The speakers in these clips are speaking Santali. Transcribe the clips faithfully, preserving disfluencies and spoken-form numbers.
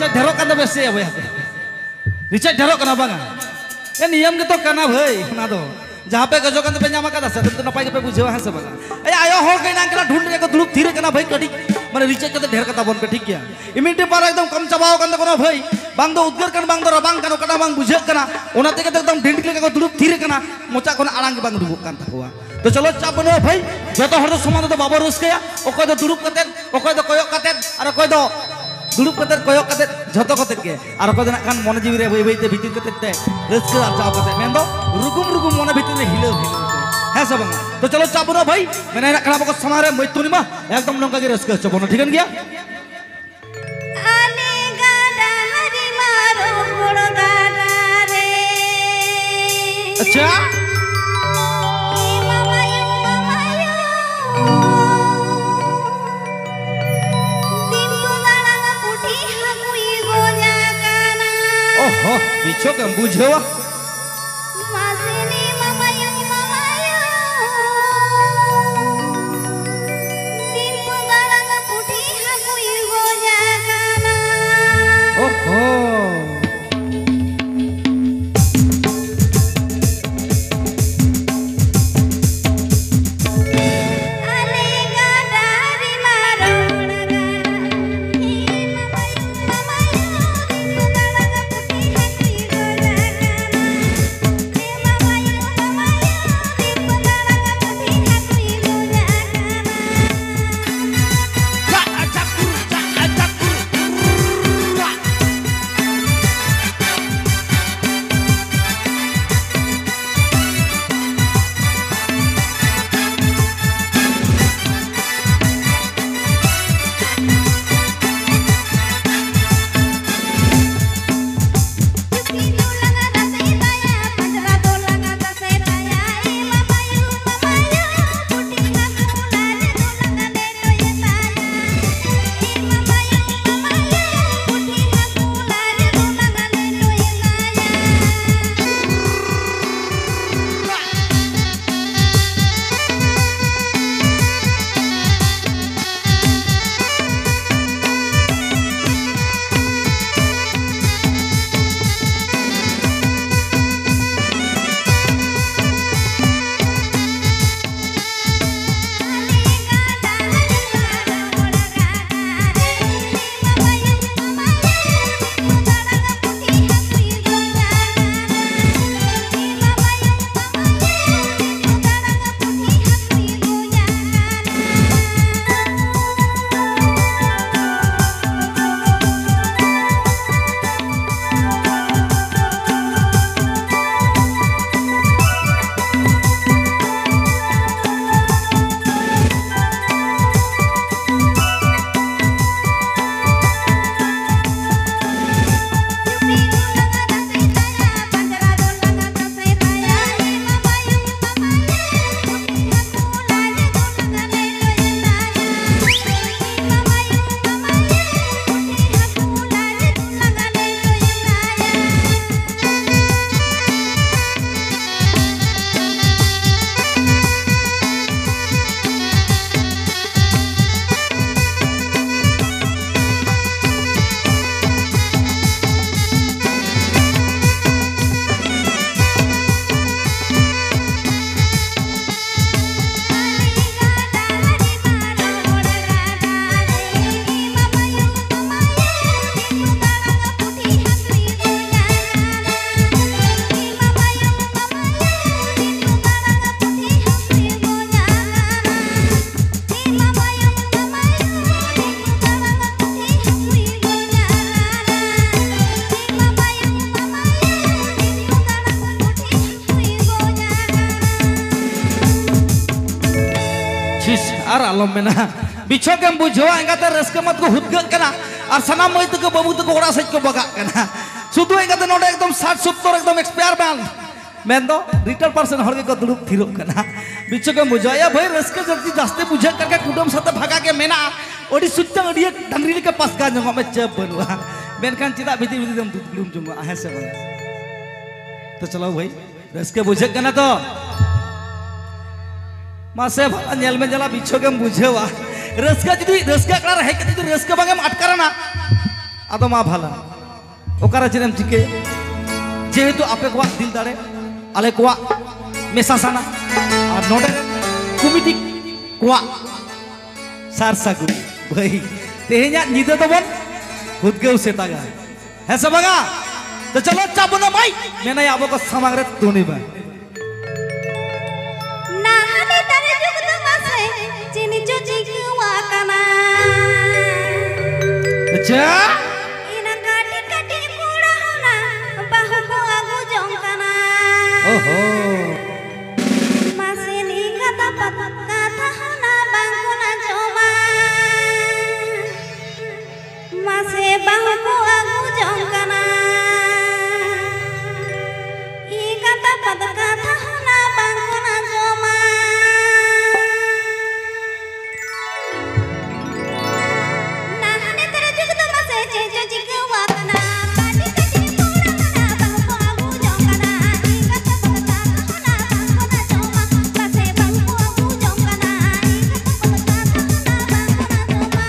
ᱰᱷᱮᱨᱚᱜ ᱠᱟᱱ ᱛᱟᱯᱮᱭᱟ ᱥᱮ ᱵᱚᱭᱦᱟ ᱠᱚ? ᱨᱤᱪᱟᱨᱡᱽ ᱰᱷᱮᱨᱚᱜ ᱠᱟᱱᱟ ᱵᱟᱝᱟ? ᱮ, ᱱᱤᱭᱚᱢ ᱜᱮᱛᱚ ᱠᱟᱱᱟ ᱵᱷᱟᱹᱭ, ᱚᱱᱟ ᱫᱚ᱾ ᱡᱟᱦᱟᱸ ᱯᱮ ᱜᱚᱡᱚᱜ ᱠᱟᱱ ᱛᱮᱯᱮ ᱧᱟᱢ ᱟᱠᱟᱫᱟ ᱥᱮ, ᱟᱫᱚ ᱱᱟᱯᱟᱭ ᱜᱮᱯᱮ ᱵᱩᱡᱷᱟᱹᱣᱟ, ᱦᱮᱸ ᱥᱮ ᱵᱟᱝᱟ? ᱮ, ᱟᱭᱳ ᱦᱚᱲ ᱠᱚ ᱮᱱᱟᱝ ᱠᱟᱱᱟ, ᱰᱷᱩᱞ ᱨᱮ ᱠᱚ ᱫᱩᱲᱩᱵ ᱛᱷᱤᱨ ᱠᱟᱱᱟ ᱵᱷᱟᱹᱭ, ᱠᱟᱹᱴᱤᱡ ᱢᱟᱱᱮ ᱨᱤᱪᱟᱨᱡᱽ ᱠᱟᱛᱮ ᱰᱷᱮᱨ ᱠᱟᱛᱟ ᱵᱚᱱ ᱯᱮ, ᱴᱷᱤᱠ ᱜᱮᱭᱟ? ᱤᱢᱤᱰᱤᱭᱮᱴ ᱯᱟᱨᱟ ᱮᱠᱫᱚᱢ ᱠᱚᱢ ᱪᱟᱵᱟᱣ ᱟᱠᱟᱱ ᱛᱟᱠᱚᱣᱟ ᱵᱷᱟᱹᱭ, ᱵᱟᱝ ᱫᱚ ᱩᱫᱽᱜᱟᱹᱨ ᱠᱟᱱ, ᱵᱟᱝ ᱫᱚ ᱨᱟᱵᱟᱝ ᱠᱟᱱ, ᱚᱠᱟᱴᱟᱜ ᱵᱟᱝ ᱵᱩᱡᱷᱟᱹᱜ ᱠᱟᱱᱟ, ᱚᱱᱟ ᱛᱮᱜᱮ ᱛᱚ ᱮᱠᱫᱚᱢ ᱰᱷᱤᱸᱰ ᱞᱮᱠᱟ ᱠᱚ ᱫᱩᱲᱩᱵ ᱛᱷᱤᱨ ᱠᱟᱱᱟ, ᱢᱚᱪᱟ ᱠᱷᱚᱱ ᱟᱲᱟᱝ ᱜᱮ ᱵᱟᱝ ᱩᱰᱩᱠᱚᱜ ᱠᱟᱱ ᱛᱟᱠᱚᱣᱟ᱾ ᱛᱚ ᱪᱚᱞᱚ ᱪᱟᱯ ᱵᱟᱹᱱᱩᱜᱼᱟ ᱵᱷᱟᱹᱭ, ᱡᱚᱛᱚ ᱦᱚᱲ ᱫᱚ ᱥᱚᱢᱟᱱ ᱛᱮᱫᱚ ᱵᱟᱵᱚ ᱨᱟᱹᱥᱠᱟᱹᱭᱟ, ᱚᱠᱚᱭ ᱫᱚ ᱫᱩᱲᱩᱵ ᱠᱟᱛᱮ, ᱚᱠᱚᱭ ᱫᱚ ᱠᱚᱭᱚᱜ ᱠᱟᱛᱮ, ᱟᱨ ᱚᱠᱚᱭ ᱫᱚ ᱫᱩᱲᱩᱵ ᱠᱟᱛᱮ ᱠᱚᱭᱚᱜ ᱠᱟᱛᱮ ᱡᱷᱚᱛᱚ ᱠᱟᱛᱮ ᱜᱮ, ᱟᱨ ᱚᱠᱚᱭ ᱫᱚ ᱱᱟᱜ ᱠᱷᱟᱱ ᱢᱚᱱᱮ ᱡᱤᱣᱤ ᱨᱮ ᱵᱟᱹᱭ ᱵᱟᱹᱭ ᱛᱮ ᱵᱷᱤᱛᱤᱨ ᱠᱟᱛᱮ ᱛᱮ ᱨᱟᱹᱥᱠᱟᱹ ᱟᱨᱡᱟᱣ ᱠᱟᱛᱮ, ᱢᱮᱱᱫᱚ ᱨᱩᱜᱩᱢ ᱨᱩᱜᱩᱢ ᱢᱚᱱᱮ ᱵᱷᱤᱛᱤᱨ ᱨᱮ ᱦᱤᱞᱟᱹᱣ ᱦᱤᱞᱟᱹᱣ ᱛᱮ, ᱦᱮᱸ ᱥᱮ ᱵᱟᱝᱟ? ᱛᱚ ᱪᱚᱞᱚ ᱪᱟᱯ ᱵᱟᱹᱱᱩᱜᱼᱟ ᱵᱷᱟᱹᱭ, ᱢᱮᱱᱟᱭ ᱱᱟᱜ ᱠᱷᱟᱱ ᱟᱵᱚ ᱠᱚ ᱥᱟᱢᱟᱝ ᱨᱮ ᱢᱟᱹᱭ ᱛᱩᱱᱤᱢᱟ ᱮᱠᱫᱚᱢ ᱱᱚᱝᱠᱟ ᱜᱮ ᱨᱟᱹᱥᱠᱟᱹ ᱦᱚᱪᱚ ᱵᱚᱱᱟ, ᱴᱷᱤᱠᱟᱹᱱ ᱜᱮᱭᱟ? ᱟᱞᱮ ᱜᱟᱰᱟ ᱦᱟᱹᱨᱤ ᱢᱟ ᱨᱚᱦᱚᱲ ᱜᱟᱰᱟ ᱨᱮ᱾ ᱟᱪᱪᱷᱟ᱾ ᱮ ᱢᱟᱢᱟᱭᱳ, ᱢᱟᱢᱟᱭᱳ, ᱫᱤᱱ ᱠᱚ ᱢᱟᱲᱟᱝ ᱯᱩᱴᱷᱤ ᱦᱟᱹᱠᱩᱭ ᱜᱚᱡ ᱟᱠᱟᱱᱟ᱾ ᱚᱦᱚ, ᱢᱤᱪᱷᱚ ᱜᱮᱢ ᱵᱩᱡᱷᱟᱹᱣᱟ᱾ ᱢᱟᱥᱮ ᱞᱟᱹᱭ ᱢᱟᱢᱟᱭᱳ, ᱢᱟᱢᱟᱭᱳ, ᱫᱤᱱ ᱠᱚ ᱢᱟᱲᱟᱝ ᱯᱩᱴᱷᱤ ᱦᱟᱹᱠᱩᱭ ᱜᱚᱡ ᱟᱠᱟᱱᱟ᱾ ᱚᱦᱚ᱾ ᱟᱞᱚᱢ ᱢᱮᱱᱟ᱾ ᱵᱤᱪᱷᱚᱠ ᱮᱢ ᱵᱩᱡᱷᱟᱹᱣᱟ, ᱮᱸᱜᱟᱛᱮ ᱨᱟᱹᱥᱠᱟᱹ ᱢᱟᱛ ᱠᱚ ᱦᱩᱫᱽᱜᱟᱹᱜ ᱠᱟᱱᱟ ᱟᱨ ᱥᱟᱱᱟᱢ ᱢᱟᱹᱭ ᱛᱟᱠᱚ ᱵᱟᱹᱵᱩ ᱛᱟᱠᱚ ᱚᱲᱟᱜ ᱥᱮᱫ ᱠᱚ ᱵᱟᱜᱟᱜ ᱠᱟᱱᱟ᱾ ᱥᱩᱫᱷᱩ ᱮᱸᱜᱟᱛᱮ ᱱᱚᱰᱮ ᱮᱠᱫᱚᱢ ᱥᱟᱴ ᱥᱚᱛᱛᱚᱨ ᱮᱠᱫᱚᱢ expire ᱢᱟᱞ᱾ ᱢᱮᱱᱫᱚ ᱨᱤᱴᱟᱭᱟᱨ ᱯᱟᱨᱥᱮᱱ ᱦᱚᱲ ᱜᱮᱠᱚ ᱫᱩᱲᱩᱵ ᱛᱷᱤᱨᱚᱜ ᱠᱟᱱᱟ᱾ ᱵᱤᱪᱷᱚᱠ ᱮᱢ ᱵᱩᱡᱷᱟᱹᱣᱟ, ᱭᱟ ᱵᱷᱟᱹᱭ, ᱨᱟᱹᱥᱠᱟᱹ ᱡᱩᱫᱤ ᱡᱟᱹᱥᱛᱤ ᱵᱩᱡᱷᱟᱹᱜ ᱠᱟᱱ ᱠᱷᱟᱱ ᱠᱩᱰᱟᱹᱢ ᱥᱟᱶᱛᱮ ᱵᱷᱟᱜᱟ ᱜᱮ ᱢᱮᱱᱟᱜᱼᱟ᱾ ᱟᱹᱰᱤ ᱥᱩᱪᱛᱟ ᱟᱹᱰᱤ ᱰᱟᱝᱨᱤ ᱞᱮᱠᱟ ᱯᱟᱥᱠᱟ ᱧᱚᱜᱚᱜ ᱢᱮ, ᱪᱟᱯ ᱵᱟᱹᱱᱩᱜᱼᱟ᱾ ᱢᱮᱱᱠᱷᱟᱱ ᱪᱮᱫᱟᱜ ᱵᱷᱤᱛᱤᱨ ᱵᱷᱤᱛᱤᱨ ᱛᱮᱢ ᱫᱩᱲᱩᱵ ᱡᱚᱝᱚᱜᱼᱟ, ᱦᱮᱸ ᱥᱮ ᱵᱟᱝ? ᱛᱚ ᱪᱚᱞᱚ ᱵᱷᱟᱹᱭ, ᱨᱟᱹᱥᱠᱟᱹ ᱵᱩᱡᱷᱟᱹᱜ ᱠᱟᱱᱟ ᱛᱚ? ᱢᱟᱥᱮ ᱵᱷᱟᱞᱟ ᱧᱮᱞ ᱢᱮ, ᱧᱮᱞᱟ ᱵᱤᱪᱷᱚᱠ ᱮᱢ ᱵᱩᱡᱷᱟᱹᱣᱟ᱾ ᱨᱟᱹᱥᱠᱟᱹ ᱡᱩᱫᱤ ᱨᱟᱹᱥᱠᱟᱹ ᱟᱠᱷᱲᱟ ᱨᱮ ᱦᱮᱡ ᱠᱟᱛᱮ ᱡᱩᱫᱤ ᱨᱟᱹᱥᱠᱟᱹ ᱵᱟᱝ ᱮᱢ ᱟᱴᱠᱟᱨᱟ ᱱᱟ, ᱟᱫᱚ ᱢᱟ ᱵᱷᱟᱞᱟ, ᱚᱠᱟᱨᱮ ᱪᱮᱫ ᱮᱢ ᱪᱤᱠᱟᱹᱭᱟ? ᱡᱮᱦᱮᱛᱩ ᱟᱯᱮ ᱠᱚᱣᱟᱜ ᱫᱤᱞ ᱫᱟᱲᱮ, ᱟᱞᱮ ᱠᱚᱣᱟᱜ ᱢᱮᱥᱟ ᱥᱟᱱᱟ, ᱟᱨ ᱱᱚᱰᱮ ᱨᱮᱱ ᱠᱚᱢᱤᱴᱤ ᱠᱚᱣᱟᱜ ᱥᱟᱨ ᱥᱟᱹᱜᱩᱱ᱾ ᱵᱷᱟᱹᱭ, ᱛᱮᱦᱮᱧᱟᱜ ᱧᱤᱫᱟᱹ ᱫᱚᱵᱚᱱ ᱦᱩᱫᱽᱜᱟᱹᱣ ᱥᱮᱛᱟᱜᱟ, ᱦᱮᱸ ᱥᱮ ᱵᱟᱝᱟ? ᱛᱚ ᱪᱚᱞᱚ ᱪᱟᱯ ᱵᱚᱱ ᱮᱢᱟᱭ, ᱢᱮᱱᱟᱭᱟ ᱟᱵᱚ ᱠᱚ ᱥᱟᱢᱟᱝ ᱨᱮ ᱫᱩᱱᱤ ᱢᱟ᱾ ᱱᱟᱦᱟᱜ ᱱᱮᱛᱟᱨ ᱡᱩᱜᱽ ᱫᱚ ᱢᱟᱥᱮ ᱪᱮᱫ ᱪᱚ ᱪᱤᱠᱟᱹᱣᱟ ᱠᱟᱱᱟ᱾ ᱟᱪᱪᱷᱟ᱾ ᱤᱱᱟᱹ ᱠᱟᱹᱴᱤᱡ ᱠᱟᱹᱴᱤᱡ ᱠᱚᱲᱟ ᱦᱚᱸ ᱱᱟ ᱵᱟᱹᱦᱩ ᱠᱚ ᱟᱹᱜᱩ ᱡᱚᱝ ᱠᱟᱱᱟ᱾ ᱳᱦᱳ᱾ ᱢᱟᱥᱮ ᱱᱤ ᱠᱟᱛᱷᱟ ᱯᱟᱛ-, ᱠᱟᱛᱷᱟ ᱦᱚᱸ ᱱᱟ ᱵᱟᱝ ᱠᱚ ᱟᱸᱡᱚᱢᱟ᱾ ᱢᱟᱥᱮ ᱵᱟᱹᱦᱩ ᱠᱚ ᱟᱹᱜᱩ ᱡᱚᱝ ᱠᱟᱱᱟ᱾ ᱤ ᱠᱟᱛᱷᱟ ᱯᱟᱛ ᱠᱟᱛᱷᱟ ᱦᱚᱸ ᱱᱟ ᱵᱟᱝ ᱠᱚ ᱟᱸᱡᱚᱢᱟ᱾ ᱱᱟᱦᱟᱜ ᱱᱮᱛᱟᱨ ᱡᱩᱜᱽ ᱫᱚ ᱢᱟᱥᱮ ᱪᱮᱫ ᱪᱚ ᱪᱤᱠᱟᱹᱣᱟ ᱠᱟᱱᱟ᱾ ᱠᱟᱹᱴᱤᱡ ᱠᱟᱹᱴᱤᱡ ᱠᱚᱲᱟ ᱠᱟᱱᱟ, ᱵᱟᱹᱦᱩ ᱠᱚ ᱟᱹᱜᱩ ᱡᱚᱝ ᱠᱟᱱᱟ᱾ ᱤ ᱠᱟᱛᱷᱟ ᱯᱟᱛ ᱠᱟᱛᱷᱟ ᱦᱚᱸ ᱱᱟ ᱵᱟᱝ ᱠᱚ ᱟᱸᱡᱚᱢᱟ᱾ ᱢᱟᱥᱮ ᱵᱟᱹᱦᱩ ᱠᱚ ᱟᱹᱜᱩ ᱡᱚᱝ ᱠᱟᱱᱟ᱾ ᱤ ᱠᱟᱛᱷᱟ ᱯᱟᱛ ᱠᱟᱛᱷᱟ ᱦᱚᱸ ᱱᱟ ᱵᱟᱝ ᱠᱚ ᱟᱸᱡᱚᱢᱟ᱾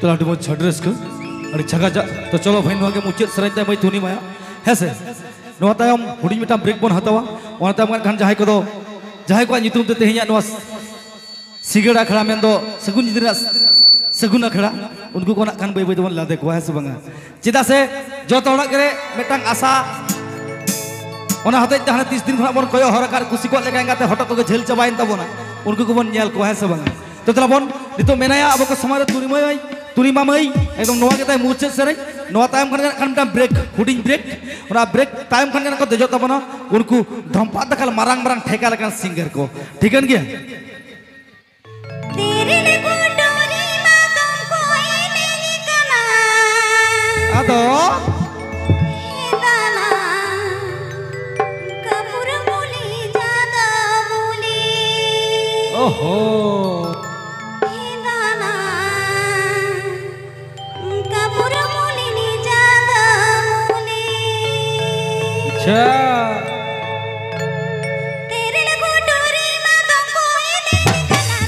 ᱛᱟᱦᱞᱮ ᱟᱹᱰᱤ ᱢᱚᱡᱽ, ᱟᱹᱰᱤ ᱨᱟᱹᱥᱠᱟᱹ, ᱟᱹᱰᱤ ᱪᱷᱟᱜᱟ ᱪᱟᱜ᱾ ᱛᱚ ᱪᱚᱞᱚ ᱵᱷᱟᱹᱭ, ᱱᱚᱣᱟ ᱜᱮ ᱢᱩᱪᱟᱹᱫ ᱥᱮᱨᱮᱧ ᱛᱟᱭ ᱢᱟᱹᱭ ᱛᱩᱱᱤ ᱢᱟᱭᱟ᱾ ᱦᱮᱸ ᱥᱮ? ᱱᱚᱣᱟ ᱛᱟᱭᱚᱢ ᱦᱩᱰᱤᱧ ᱢᱤᱫᱴᱟᱝ ᱵᱨᱮᱠ ᱵᱚᱱ ᱦᱟᱛᱟᱣᱟ᱾ ᱚᱱᱟ ᱛᱟᱭᱚᱢ ᱠᱷᱟᱱ ᱡᱟᱦᱟᱸᱭ ᱠᱚᱫᱚ, ᱡᱟᱦᱟᱸᱭ ᱠᱚᱣᱟᱜ ᱧᱩᱛᱩᱢ ᱛᱮ ᱛᱮᱦᱮᱧᱟᱜ ᱱᱚᱣᱟ ᱥᱤᱸᱜᱟᱹᱲ ᱟᱠᱷᱲᱟ ᱢᱮᱱᱫᱚ ᱥᱟᱹᱜᱩᱱ ᱧᱤᱫᱟᱹ ᱨᱮᱱᱟᱜ ᱥᱟᱹᱜᱩᱱ ᱟᱠᱷᱲᱟ, ᱩᱱᱠᱩ ᱠᱚ ᱱᱟᱜ ᱠᱷᱟᱱ ᱵᱟᱹᱭ ᱵᱟᱹᱭ ᱛᱮᱵᱚᱱ ᱞᱟᱫᱮ ᱠᱚᱣᱟ, ᱦᱮᱸ ᱥᱮ ᱵᱟᱝᱟ? ᱪᱮᱫᱟᱜ ᱥᱮ ᱡᱚᱛᱚ ᱦᱚᱲᱟᱜ ᱜᱮ ᱢᱤᱫᱴᱟᱝ ᱟᱥᱟ, ᱚᱱᱟ ᱦᱚᱛᱮᱡ ᱛᱮ ᱦᱟᱱᱮ ᱛᱤᱥ ᱫᱤᱱ ᱠᱷᱚᱱᱟᱜ ᱵᱚᱱ ᱠᱚᱭᱚᱜ ᱦᱚᱨ ᱟᱠᱟᱫ ᱠᱩᱥᱤ ᱠᱚᱣᱟᱜ ᱞᱮᱠᱟ ᱮᱸᱜᱟᱛᱮ ᱦᱚᱴᱚᱜ ᱠᱚᱜᱮ ᱡᱷᱟᱹᱞ ᱪᱟᱵᱟᱭᱮᱱ ᱛᱟᱵᱚᱱᱟ, ᱩᱱᱠᱩ ᱠᱚᱵᱚᱱ ᱧᱮᱞ ᱠᱚᱣᱟ, ᱦᱮᱸ ᱥᱮ ᱵᱟᱝᱟ? ᱛᱚ ᱫᱮᱞᱟ ᱵᱚᱱ ᱱᱤᱛᱚᱜ ᱢᱮᱱᱟᱭᱟ ᱟᱵᱚ ᱠᱚ ᱥᱚᱢᱟᱡᱽ ᱨᱮ ᱛᱩᱱᱤ ᱢᱟᱹᱭ, ᱛᱩᱱᱤ ᱢᱟᱢᱟᱹᱭ, ᱮᱠᱫᱚᱢ ᱱᱚᱣᱟ ᱜᱮ ᱛᱟᱭ ᱢᱩᱪᱟᱹᱫ ᱥᱮᱨᱮᱧ᱾ ᱱᱚᱣᱟ ᱛᱟᱭᱚᱢ ᱠᱷᱟᱱ ᱜᱮ ᱱᱟᱜ ᱠᱷᱟᱱ ᱢᱤᱫᱴᱟᱝ ᱵᱨᱮᱠ, ᱦᱩᱰᱤᱧ ᱵᱨᱮᱠ᱾ ᱚᱱᱟ ᱵᱨᱮᱠ ᱛᱟᱭᱚᱢ ᱠᱷᱟᱱ ᱜᱮ ᱱᱟᱜ ᱠᱚ ᱫᱮᱡᱚᱜ ᱛᱟᱵᱚᱱᱟ ᱩᱱᱠᱩ ᱰᱷᱚᱢᱯᱟᱜ ᱫᱟᱠᱟᱞ ᱢᱟᱨᱟᱝ ᱢᱟᱨᱟᱝ ᱴᱷᱮᱠᱟ ᱞᱮᱠᱟᱱ ᱥᱤᱝᱜᱟᱨ ᱠᱚ᱾ ᱴᱷᱤᱠᱟᱹᱱ ᱜᱮᱭᱟ? ᱛᱤᱨᱤᱞ ᱜᱩᱰᱩᱨᱤ ᱢᱟᱫᱚᱢ ᱠᱚ ᱮᱱᱮᱡ ᱠᱟᱱᱟ᱾ ᱟᱫᱚ? ᱦᱮᱸ ᱫᱟᱱᱟ, ᱠᱟᱹᱯᱩᱨ ᱢᱩᱞᱤ ᱡᱟᱫᱟ ᱢᱩᱞᱤ᱾ ᱳᱦᱳ᱾ ᱦᱮᱸ ᱫᱟᱱᱟ, ᱠᱟᱹᱯᱩᱨ ᱢᱩᱞᱤ ᱡᱟᱫᱟ ᱢᱩᱞᱤ᱾ ᱟᱪᱪᱷᱟ᱾ ᱛᱤᱨᱤᱞ ᱜᱩᱰᱩᱨᱤ ᱢᱟᱫᱚᱢ ᱠᱚ ᱮᱱᱮᱡ ᱠᱟᱱᱟ᱾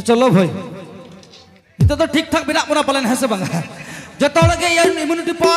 ᱪᱚᱞᱚ ᱵᱷᱟᱹᱭ, ᱱᱤᱛᱚᱜ ᱫᱚ ᱴᱷᱤᱠ ᱴᱷᱟᱠ ᱢᱮᱱᱟᱜ ᱵᱚᱱᱟ ᱯᱟᱞᱮᱱ, ᱦᱮᱸ ᱥᱮ ᱵᱟᱝᱟ? ᱡᱚᱛᱚ ᱦᱚᱲ ᱜᱮ immunity power